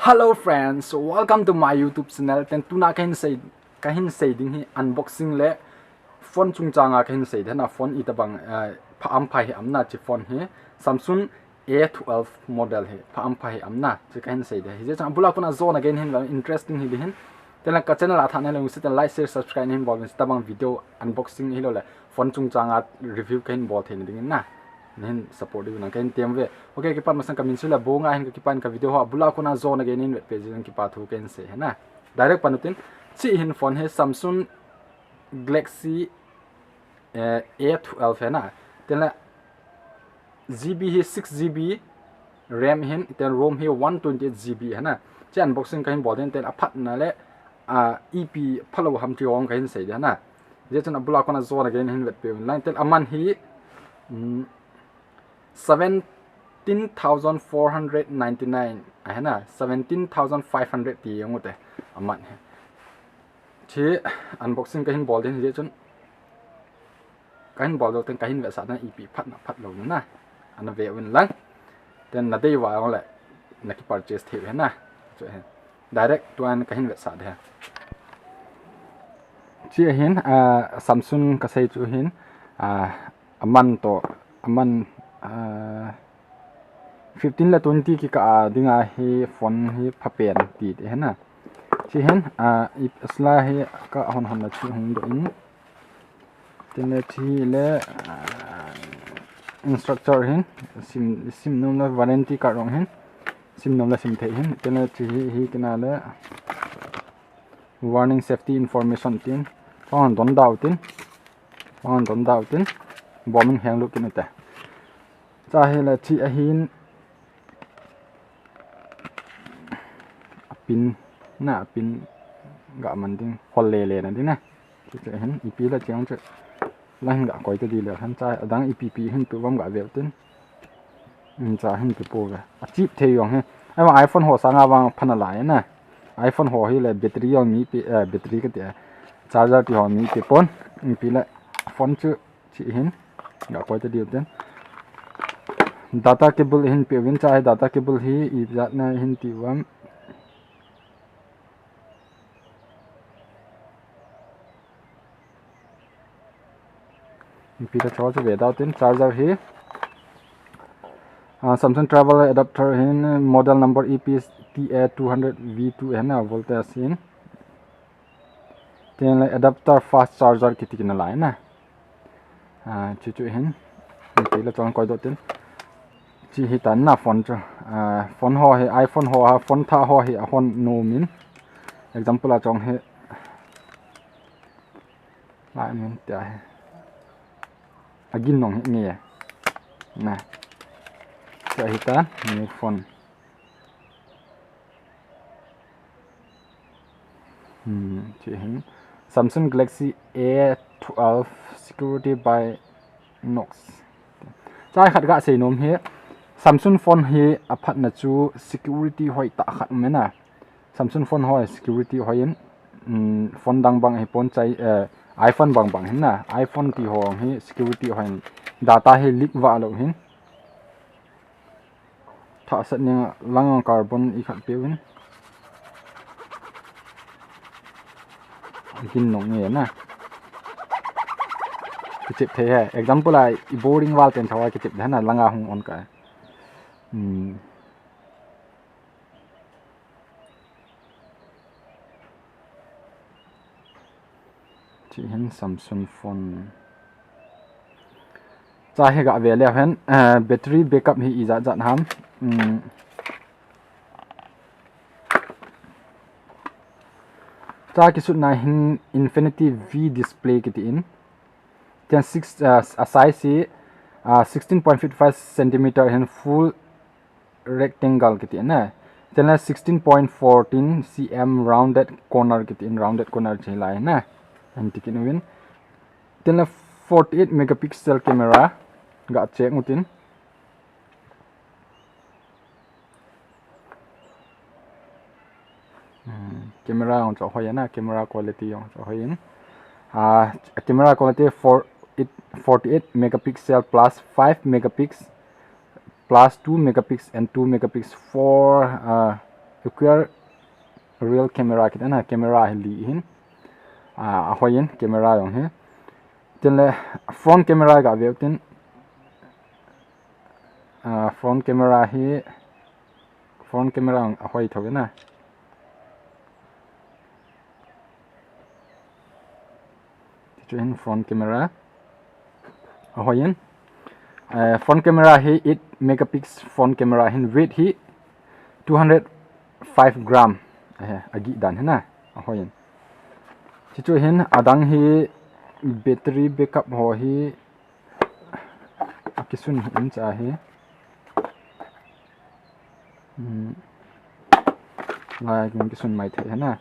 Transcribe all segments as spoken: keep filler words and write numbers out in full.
Hello friends, welcome to my YouTube channel. Ten tuna kahin sei, kahin sei ding hi unboxing le phone chungchanga kahin sei ding na, phone itobang, eh, pha am pha hi am na chi phone hi Samsung A twelve model hi pha am pha hi am na chi kahin sei ding. Hijeh chun abula kona jona gei nahin ve uvin, interesting hi ding ahin. Tengle ka channel a thah nahile lungset in like, share, subscribe nahin bol uvin, hitabang video unboxing hilouleh phone chungchanga review kahin bol theina dingin na. Nahin support diu vin kahin tem uve. Okay, kipat masang kamin chu Labonga ahin, ka kipan ka video ho abula kona jona gei nahin vetpeh jeh in kipa thu kahin sei ahi na. Direct pan utin, chi hin phone hi Samsung Galaxy, eh, A twelve ahi na. Tengle G B hi six G B RAM ahin, ten ROM hi one twenty-eight G B ahi na. Chi unboxing kahin bol ding, ten aphatna le, ah, ipi phalou ham chi ho kahin sei ding ahi na. Hijeh chun abula kona jona gei nahin vetpeh uvin lang, ten aman hi, mm, seventeen thousand four hundred ninety-nine ahi na, seventeen thousand five hundred ti jong ute aman hi. Chi unboxing kahin bol ding hijeh chun kahin bol jou teng kahin vetsah ding, ipi phatna phatlou na. Ana ve uvin lang. Ten nadei uva jongle naki purchase thei u ahi na. Chu ahi. Direct tuan kahin vetsah ding. Chi ahin, ah, Samsung kasei chu ahin, ah, aman toh, aman, ah, fifteen le twenty kikah a dinga hi phone hi phapen ti ahi na. Chi hin, ah, i, asla hi kahon hon na chi hung doh in. Tengle chi le, ah, instructor hin, sim, sim nom le warranty card jong hin, sim nom le sim thei hin. Tengle chi hi, hi kina le warning safety information tin. Hon don dau tin. Hon don dau tin. Bom in heng lut kit ute. Cha hi le chi ahin. Apin na, apin ga man ding, hol le le na ding na. Chi chu hin ipi le chi jong chu. La hin ga koi ta di le han cha adang ipi pi hin tu bam ga ve tin. Hin cha hin tu po ve. A chip thei jong hi. Ai ma iPhone ho sanga vang pha nalai na. iPhone ho hi le battery jong mi pi, eh, battery kati, eh, charger ti ho mi pi pon. Ipi le phone chu Chi hin, ga koi ta diu tin. Data cable hin pe uvin, cha hi data cable hi ijat na hin ti uvam. Ipi ta cho chu ve dau tin, charger hi. Ah, Samsung travel adapter hin, model number E P T A two hundred V two ahi na, voltage hin. Tengle adapter fast charger kiti kina lai na. Ah, chu chu hin. Ipi le chon koi doh tin. Chi hi tan na phone chu. Ah, phone ho hi, iPhone ho ha, phone thah ho hi ahon nom in. Example a chong hi. Lai min tia hi. Agin nong hi nge. Na. Chu hi ta, new phone. Hmm, chi hin. Samsung Galaxy A twelve security by Knox. Chai khat ga sei nom hi. Samsung phone hi aphatna chu security hoi ta khat um e na. Samsung phone ho security hoi in, mm, phone dang bang hi pon chai, eh, iPhone bang bang hin na. iPhone ti ho hi security hoi in. Data hi leak va lou hin. Thah set ning lang carbon i khat pe uvin. Gin nong nge na. Kichep thei he. Example a i boring val ten thawa kichep de na langa hung on ka. Hmm. Chi hin Samsung phone. Cha hi ga ve le hen, eh, battery backup hi ijat jat ham. Hmm. Cha kisutna hin Infinity V display kiti in. Ten six, uh, a size hi, uh, sixteen point fifty-five centimeter hin full rectangle kiti in na. Tengle sixteen point fourteen C M rounded corner kiti in, rounded corner chi lai na. Anti kin uvin. Tengle forty-eight megapixel camera ga check utin. Hmm, camera jong chu hoi na, camera quality jong chu hoi in. Ah, camera quality for it forty-eight megapixel plus five megapixel plus two megapixel and two megapixel for, ah, Require real camera kiti na, camera hi li hin. Ah, ahoi in camera jong hi. Tin le front camera ga veu tin. Ah, front camera hi, front camera ahoi tho na. Tichu hin front camera. Ahoi in. Eh, front camera hi eight megapixel front camera hin, weight hi two hundred five gram. Eh, agi dan hin na. Ahoi in. Tichu hin adang hi battery backup ho hi akisun hi in cha hi. Hmm. Lai kum kisun mai thei hena.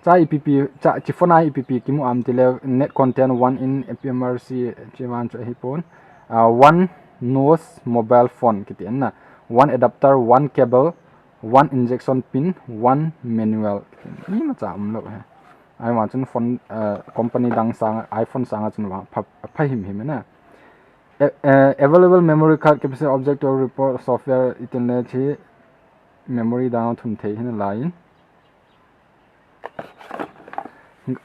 Cha ipi pi, cha chi phone a ipi pi kimu am tile net content one in A P M R C chi van chu ahi pon. Ah, one nose mobile phone kiti na. One adapter, one cable, one injection pin, one manual. Ni ma cha um lo he. Ai ma chun phone, ah, company dang sang, iPhone sang a chun va pha, pha him him na. A-, eh, available memory card capacity, object to report software, internet hi memory dang thun thei hin lai in.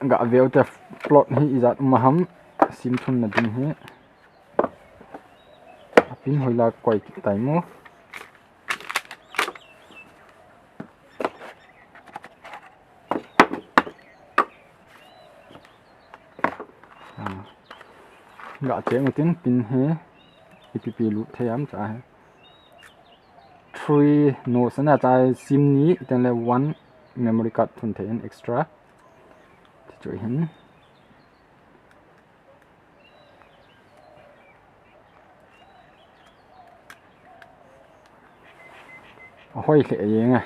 Ga veu te plot hi ijat um ham sim thun na ding hi. Apin hoila koi kit tai mo. Ah. Ga cheng utin pin hi ipi pi lut thei am cha hi. Three nose na cha sim ni, iten le one memory card thun thei in extra. Ti chu hin. Ahoi hle jeng a.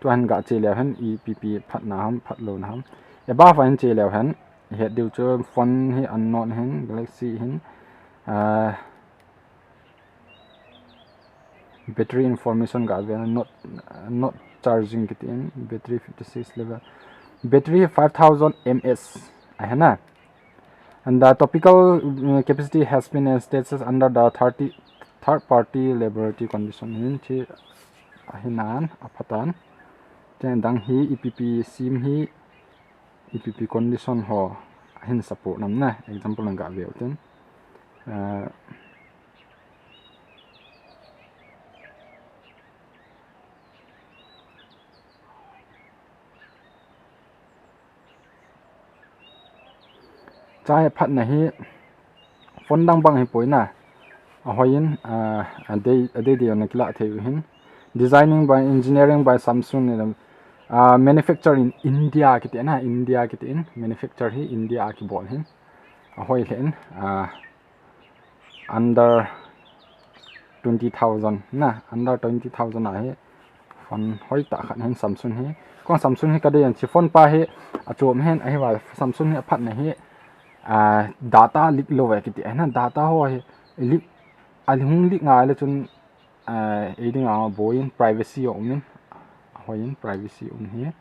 Tuhin ga che leu hen ipi pi phatna ham, phatlou na ham. Above a hin che leu hen, het diu chu phone hi Honor hin, Galaxy hin, ah, battery information ga ve, not, not charging kiti in, battery fifty six level. Battery five thousand M S ahi na. And the topical, uh, capacity has been stated under the thirty, third party laboratory condition. Hin chi ahi nan, aphatan. Chen dang hi ipi pi sim hi ipi pi condition ho ahin support nam na. Example nang ga ve utin. Uh, Chai phatna hi phone dang bang hi poi na. Ahoi in, ah, adei, adei dei na kila thei u hin. Designing by, engineering by Samsung ni, ah, manufacture in India kiti na, India kiti in, manufacture hi India a kibol hin. Ahoi hle in, ah, under twenty thousand na, under twenty thousand a hi phone hoi ta khat hin Samsung hi. Kong Samsung hi ka dei an chi phone pa hi achom hen ahi va Samsung hi aphat na hi, ah, data leak lou ve kiti ahi na, data ho hi leak, a hung leak ngai le chun, ah, ei ding a boi in privacy a um in, hoi in privacy um hi.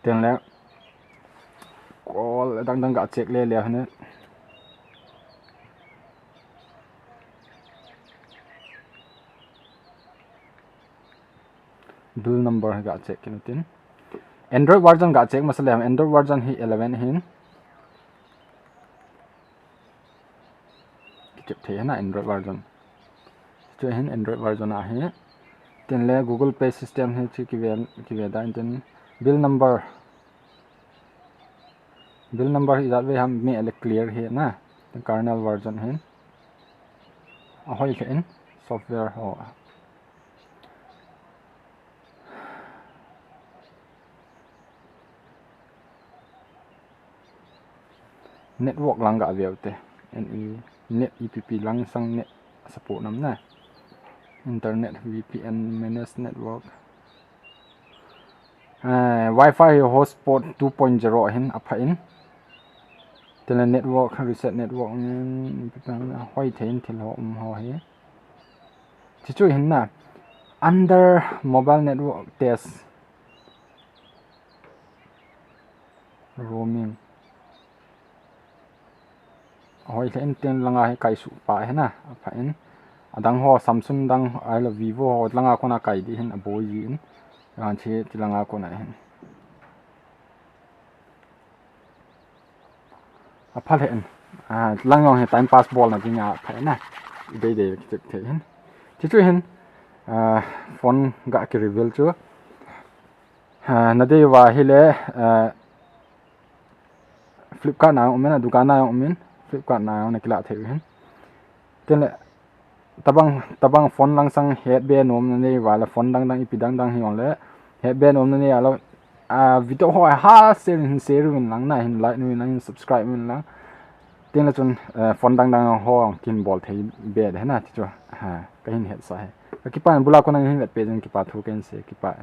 Ten le call dang dang ga check le le hne. Build number ga check kin tin. Android version ga check masa le Android version hi eleven hin. Kichep thei na Android version. Chu hin Android version ahi. Tin le Google Pay system hi chi kive, kive da in tin build number. Build number hi jat ve ham me le clear hi na. Tin kernel version hin. Ahoi khe in software ho. Network lang ga veu te. N E, net E P P lang sang net support nam na. Internet, V P N, manage network. Eh, Wi-Fi hotspot two point zero hin apha in. Tele network, reset network, hoi thei in thil ho um ho hi. Chi chu hin na, under mobile network test roaming. Hoi hle in tin langa hi kai su pa hi na, apha in. Adang ho Samsung dang ai lo Vivo ho langa kona kai di hin aboi ji in. Ganchi tilanga kona hin. Apha le in. Lang jong hi time pass bolna dinga pha na. Idei dei kichep thei hin. Tichu hin. Phone ga ki reveal chu. Nadei uva hile. Flipkart na jong umin, adukan na jong umin, Flipkart na jong nakilah thei u hin. Tengle, tabang, tabang phone lang sang hetbe nom nanei uva le phone dang dang ipi dang dang hijongle, hetbe nom nanei a le, video ho ha share hin share uvin lang, na hin like uvin lang, hin subscribe uvin lang. Tengle chun phone dang dang ho kin bol thei be de na ti chu. Kahin hetsa hi. Kakipah in bula kona hin vetpe jong kipa thu kahin sei, kipa.